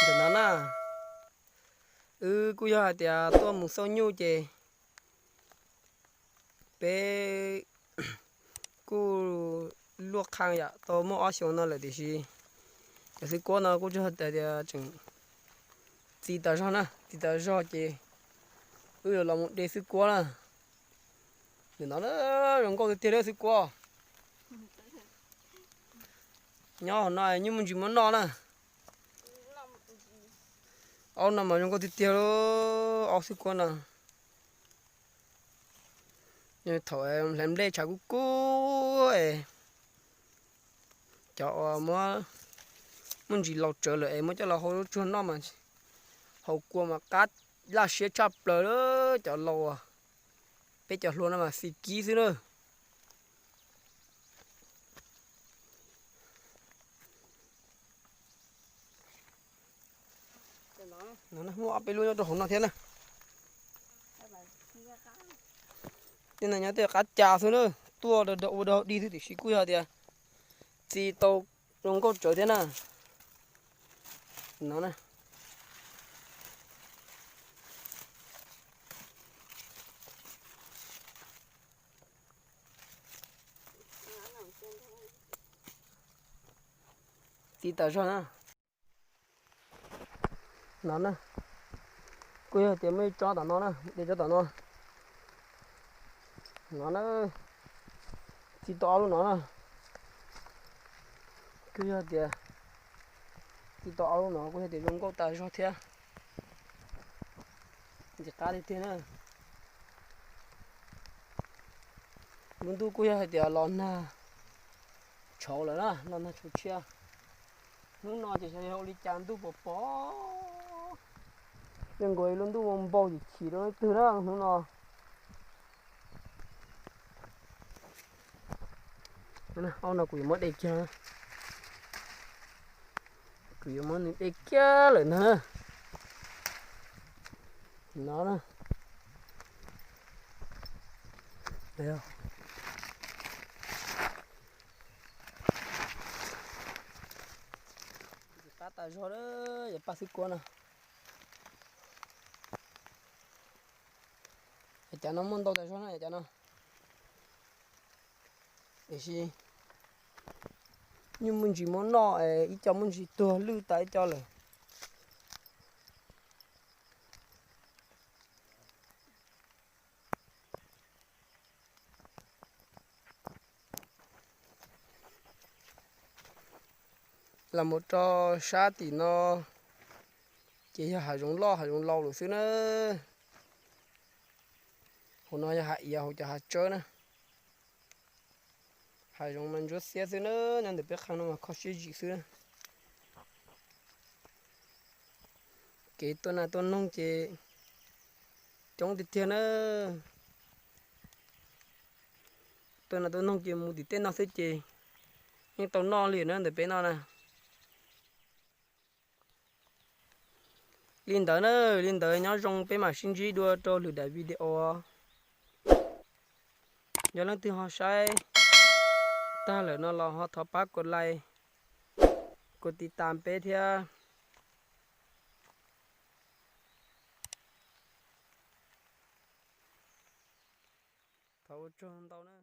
Ntawm no na, wb kuj yog hais tias tuaj mus xauj nyuj ces peb kuj luaj qhaj yam tau muaj ob xyoos no lawm tiam sis cov xwb kuab no kuj tsis hais tias tseem txi tas zog na, txi tas zog ces wb yuav los mus de xwb kuab na. Nim no na, zoo nkauj tiag tiag lawm xwb kuab. Nyob hauv no nyuj muaj ntsis muab noj na. Aub no mas zoo nkauj tiag tiag lawm, aub xwb kuab no. Thaum hlais nplej tshav kub kub, cov uas muaj ntsis laus tsawv lawm es muab coj los hau lub tsuag noj mas haus kua mas qab laj siab tshaj plaws lawm. Cov laus, peb cov hluas no mas xis kib xwb na. Muaj ob peb lub nyob rau hauv no thiab na. Tej no nyob tej qab cas xwb na, tuaj ua dog dig xwb tiam sis kuj yog tias txi tau zoo nkauj tsawv thiab na. No na. Txi tas zog na. No na, kuj yog tias muaj ib tsob tom no na, de tsob tom no. No na, txi tau ob lub no na. Kuj yog tias txi tau ob lub no kuj yog tias zoo nkauj tas zog thiab. Ntxim qab tiag tiag na. Lub ntuj kuj yog hais tias los nag tshauv lawm na, los nag tshauv tshiab. Hnub no ces xyov yog ua li cas ntuj pos pos, yeej nkaus lub ntuj npau npau chim chim rau leej twg na hnub no. Aub no kuv yuav muab de kiag, kuv yuav muab nws de kiag lawm ntag na. No na. Qab tas zog, yog paj xwb kuab no. Yog cov no muaj ntau tas zog na, yog cov no. Tiam sis nyuj muaj ntsis muab noj, ib co muaj ntsis tuag lwj tas ib co lawm. Los mus rau sab tim no ces yog hav zoov loj hav zoov laus lawm xwb na. Hauv no yog hav iav hauv cov hav tsawb na. Hav zoov mas ntsuab xiab xwb na, nyob ntawm peb qhov no mas kho siab zim xwb na. Kev tua nas tua noog ces coob tiag tiag na. Tua nas tua noog ces mus tim tej no xwb ces yeej tau noj li na ntawm peb no na. Li ntawd na, li ntawd nyob zoo peb mam sib ntsib dua rau lwm daim video. Yog leej twg ho saib tag lawm no los ho thov pab kuv like, kuv tiv tas peb thiab. Thov ua tsaug ntau na.